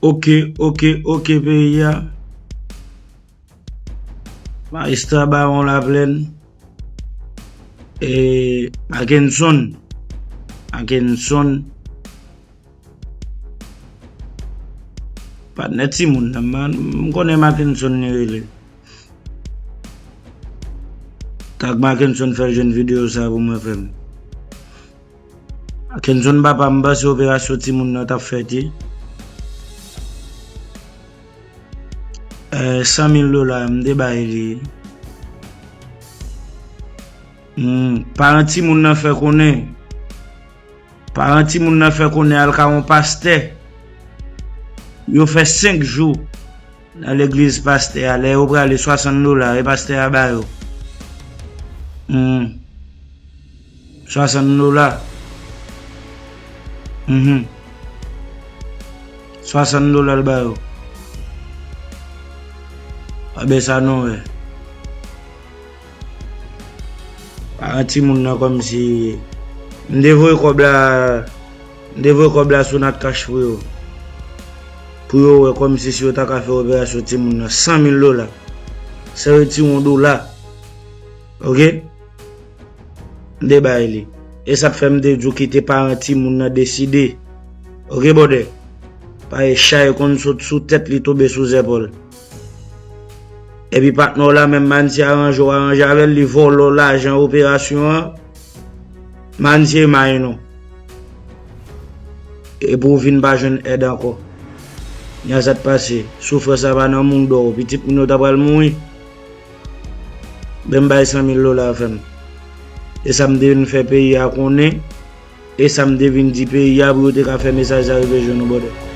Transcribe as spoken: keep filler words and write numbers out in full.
Ok, ok, ok, peyi a. Majistra Bawon Laplèn. E Mackenson. Mackenson. Patnè timoun nan, man, m konnen Mackenson li rele. Tag Mackenson fè l jwenn videyo sa pou mwen, frè m. Mackenson papa, m panse operasyon timoun nan t ap fèt ye. Eh, san mil dola, m te bay li. Hmm, paran timoun nan fè konnen. Paran timoun nan fè konnen al ka yon pastè. Yo fè senk jou nan legliz pastè a. Lè yo prale, swasant dola, e pastè a ba yo. Hmm. Swasant dola. Mhm. Swasant dola l ba yo. Anben sa nou wè. Paran timoun nan kòmsi. M te voye kòb la. M te voye kòb la sou Natcash pou yo. Pou yo wè kòmsi si yo ta ka fè operasyon timoun nan. San mil dola. Sa retire yon dola. Ok? M te bay li. E sa k fè m te di w kite paran timoun nan deside. Ok, brother? Paske chay konn sot sou tèt li, tonbe sou zèpòl. Epi patnè w la menm, Mansye aranje w aranje avè l, li vòlè w lajan operasyon an. Mansye may non. Epi w vin pa jwenn èd ankò. Nya sa t pase. Soufrans la pa nan mouda w. Pitit moun yo ta pral mouri. Ben m bay san mil dola frè m. E sa m te vin fè peyi a konnen. E sa m te vin di peyi a pou yo te ka fè mesaj sa rive jwenn nou, brother.